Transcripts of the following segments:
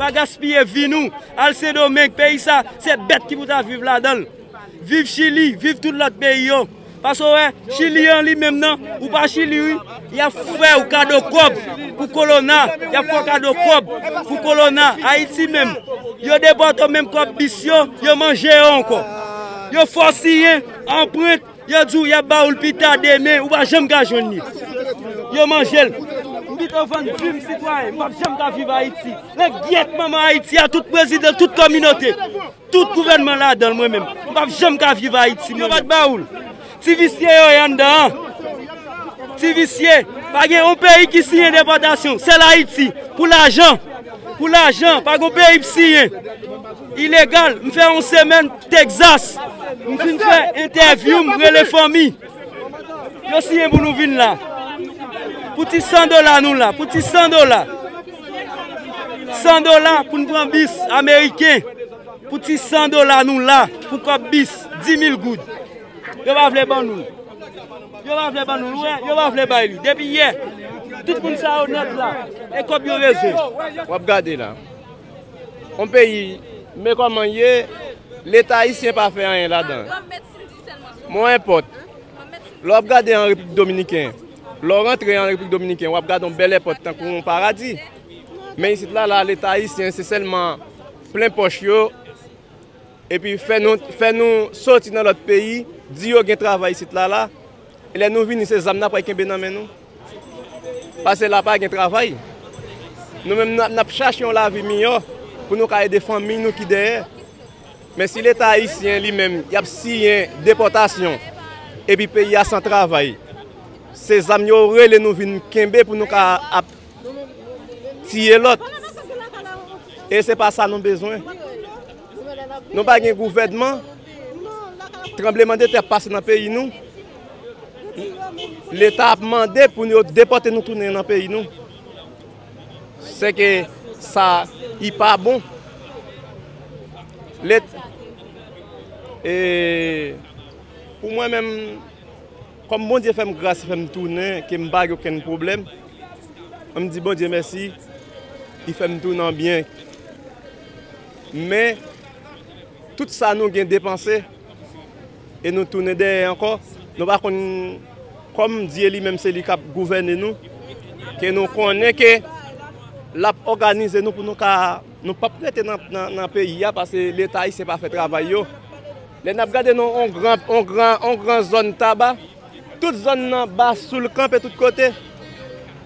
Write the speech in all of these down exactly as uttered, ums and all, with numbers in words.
Pa gaspiye vi nou. Al Sendomeng, peyi sa, se bèt ki pou ta viv ladan l. Viv Chili, viv tout lòt peyi yo. Paske w wè, Chili an li menm nan, ou pa Chili wi. Y ap fè w kado kòb pou kolona, y ap fè w kado kòb pou kolona. Ayiti menm, yo depòte w menm kòb bis yo, yo manje yo ankò. Yo fè w siyen anprent, yo di w y ap ba ou l pita demen, ou pa janm ka jwenn li. Yo manje l. M pito vann vi m sitwayen, m p ap janm ka viv Ayiti. Nan gyèt manman Ayiti a, tout prezidan, tout kominote, tout gouvènman ladan l, mwen menm. M p ap janm ka viv Ayiti, mwen. Yo pa t ba ou l. Ti visye yo ye anndan an. Ti visye. Pa gen yon peyi ki siyen depòtasyon. Sèl Ayiti. Pou lajan. Pou lajan. Pa gen yon peyi k siyen. Ilegal. M fè yon semèn Texas. M fin fè entèvyou, m rele fanmi. Yo siyen pou nou vin la. Pou ti san dola nou la. Pou ti san dola. San dola pou n pran bis ameriken. Pou ti san dola nou la. Pou kòb bis. Dis mil goud. Yo pa vle ban nou l. Yo pa vle ban nou l. Ou wè, yo pa vle bay li. Depi yè, tout moun sa yo nèt la. E kòb yo bezwen. W ap gade la. Yon peyi, men kòman l ye, Leta ayisyen pa fè anyen ladan l. Mwen enpòt. Lè w ap gade an Repiblik Dominiken, lè w rantre an Repiblik Dominiken, w ap gade yon bèl èpòt tankou yon paradi. Men isit la, la, Leta ayisyen, se sèlman plen pòch yo, epi fè nou, fè nou soti nan lòt peyi, di yo gen travay isit la, la. E lè nou vini, se zam n ap pral kenbe nan men nou. Paske la pa gen travay. Nou menm, n ap, n ap chache yon lavi miyò pou nou ka ede fanmi nou ki dèyè. Men si Leta ayisyen li menm, y ap siyen depòtasyon, epi peyi a san travay, se zam yo rele nou vin kenbe pou nou ka ap tiye lòt. E se pa sa nou bezwen. Nou pa gen gouvènman. Tranblemanntè ap pase nan peyi nou. Leta ap mande pou yo depòte nou tounen nan peyi nou. Sèke sa, li pa bon. Let, e, pou mwen menm, kòm Bondye fè m gras, fè m tounen, ke m pa gen okenn pwoblèm, m di Bondye mèsi, li fè m tounen an byen. Men, tout sa nou gen depanse, e nou tounen dèyè ankò. Nou pa konn, kòm Dye li menm se li k ap gouvène nou, ke nou konnen ke l ap òganize nou pou nou ka, nou p ap rete nan, nan, nan peyi a, paske Leta ayisyen pa fè travay yo. Lè n ap gade nan yon gran, yon gran, yon gran zòn Taba, tout zòn nan, Basoul kanpe tout kote.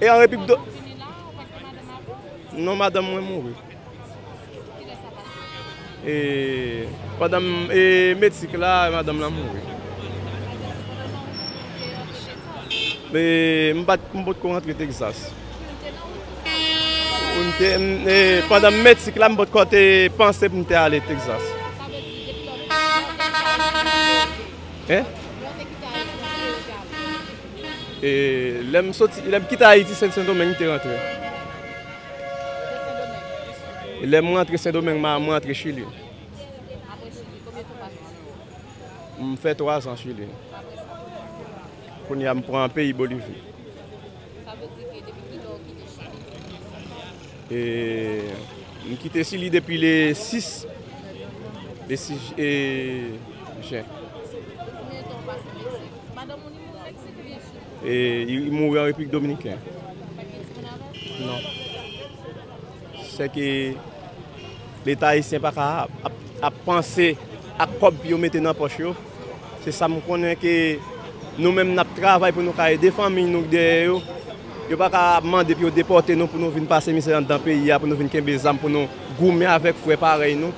E an Repiblik Do-, non, madanm mwen mouri. E, pandan m, e, metik la, madanm lan mouri. E, m pa t, m potko rantre Texas. M te, m, e, pandan m metik la, m potko te panse pou m te ale Texas. Hein? E, lè m soti, lè m kite Ayiti, se Sendomeng m te rantre. E lè m rantre Sendomeng, m a, m rantre Chili. M fè twa zan Chili. Kounye a, m pran peyi Bolivi. E, m kite Chili depi le sis, le sis, e, jen. E, li, li mouri an Repiblik Dominiken. Non. Sèke Leta ayisyen pa ka ap, ap, ap panse ak kòb pou yo mete nan pòch yo. Se sa m konnen ke nou menm n ap travay pou nou ka ede fanmi nou k dèyè yo. Yo pa ka ap mande pou yo depòte nou pou nou vin pase mizè anndan peyi a, pou nou vin kenbe zam, pou nou goumen avèk frè parèy nou.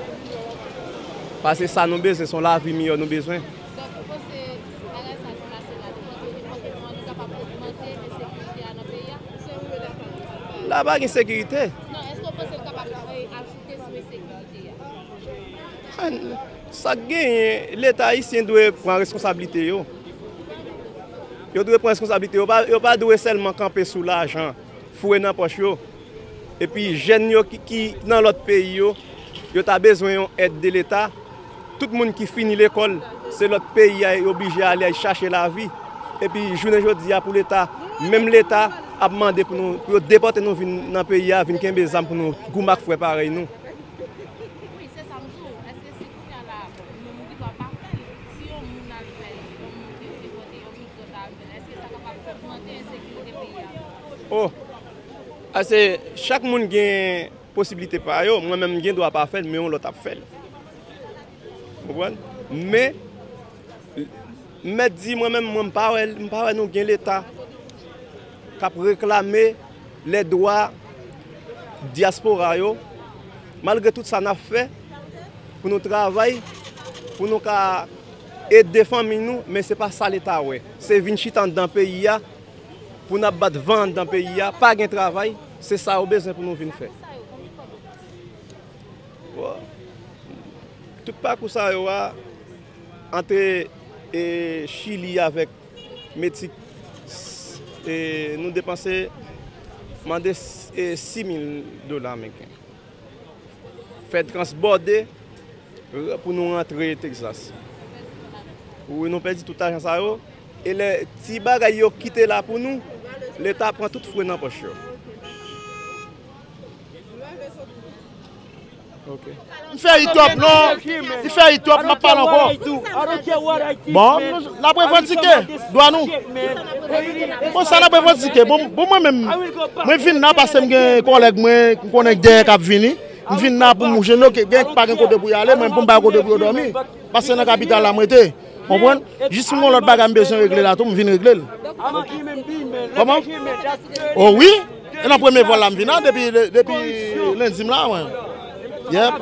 Paske sa nou bezwen, se yon lavi miyò nou bezwen. Donk, ou panse bagay sa ki pase la, li montre, li montre kòman nou kapab ogmante ensekirite a nan peyi a? La pa gen sekirite. Non, èske w panse l kapab, e, ajoute sou ensekirite a? A, n-, sa k genyen, Leta ayisyen dwe pran reskonsablite yo. Yo dwe pran reskonsablite yo. Yo pa, yo pa dwe sèlman kanpe sou lajan, foure nan pòch yo. Epi jèn yo ki, ki nan lòt peyi yo, yo ta bezwen yon èd de Leta. Tout moun ki fini lekòl, se lòt peyi a yo oblije ale, al chache lavi. Epi jounen jodi a pou Leta, menm Leta, ap mande pou nou, pou yo depòte nou vin nan peyi a, vin kenbe zam pou nou goumen ak frè parèy nou. Wi, se sa m di w. Èske si kounye a la, nou, nou gen dwa pa fè l? Si yon moun al fè l, yon moun te depòte, yon migrant al fè l, èske sa kapab ogmante ensekirite peyi a? Oh! Ase, chak moun gen posiblite pa yo, mwen menm m gen dwa pa fè l, men yon lòt ap fè l. Konprann? Men, m mèt di mwen menm, mwen m pa wè, m pa wè nou gen Leta k ap reklame lèdwa dyaspora yo, malgre tout sa n ap fè pou nou travay, pou nou ka ede fanmi nou, men se pa sa Leta wè. Se vin chita anndan peyi a, pou n ap bat van anndan peyi a, pa gen travay, se sa yo bezwen pou nou vin fè. Bon, tout pakou sa yo a, antre, e, Chili avèk Meksik, e, nou depanse, mande, e, sis mil dola ameriken. Fè transbòde pou nou rantre Texas. Wi, nou pèdi tout lajan sa yo. E lè ti bagay yo kite la pou nou, Leta pran tout fre nan pòch yo. Ok. M fè itòp non. M fè itòp, m ap pale ankò. Bon, nou, n ap revandike dwa nou. Bon, sa n ap revandike. Bon, bon, mwen menm, mwen vin la paske m gen kòlèg mwen, m konnen k dèyè k ap vini. M vin la pou m jwenn yo, gen pa gen kote pou y ale, mwen pou m bay kote pou yo dòmi. Paske nan kapital la mwen te. Konprann? Jis m gon lòt bagay m bezwen regle la tou, m vin regle l. Kòman? O wi. E nan premye vòl la m vin la, depi, depi lendi m la, mwen. Yep.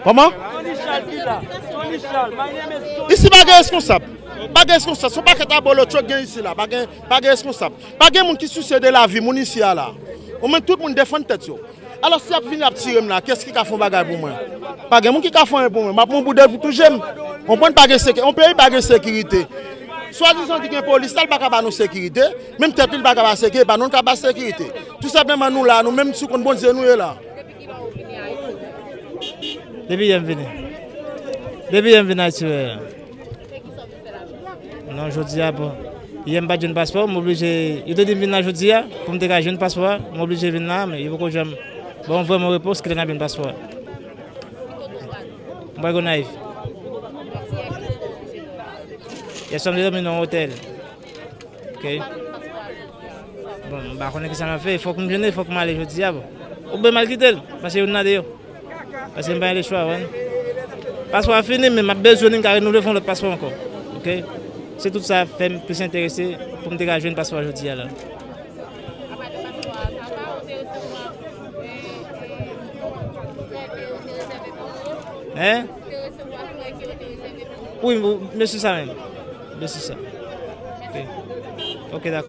Kòman? Isi pa gen reskonsab. Pa gen reskonsab. Se yon pakèt abolotcho k gen isi la. Pa gen, pa gen reskonsab. Pa gen moun ki sousye de lavi moun isi a la. Omwen tout moun defann tèt yo. Alò, si y ap vini ap tire m la, kiyès ki ka fè yon bagay pou mwen? Pa gen moun ki ka fè anyen pou mwen. M ap mouri pou dèyè pou touche m. Konprann, pa gen sekirite. Yon peyi pa gen sekirite. Swadizan di gen polis la, l pa ka ba nou sekirite. Menm tèt li, l pa ka ba sekirite. Pa nou, n ka ba sekirite. Tou senpleman, nou la, nou menm sou kont Bondye nou ye la. Depi yè m vini. Depi yè m vin Ayiti, wè. Non, jodi a, bon. Yè m pa t jwenn paspò, m oblije, yo te di m vin la jodi a, pou m te ka jwenn paspò a, m oblije vin la, men yo poko janm ban m vrèman repons ki lè n ap jwenn paspò a. M pral Gonayiv. Yè swa m te dòmi nan yon otèl. Ok. Bon, m pa konnen kisa m ap fè, fòk m jwenn li, fòk m ale jodi a, bon. Oubyen m al kite l, paske youn nan de yo. Paske m pa gen lechwa, wè. Paspò a fini, men m ap bezwen li, m ka renouvle, fè yon lòt paspò ankò. Ok? Se tout sa fè m plis enterese pou m te ka jwenn paspò a jodi a la. Hein? Wi, mesye sa menm. Mesye sa. Ok. Ok, dakò.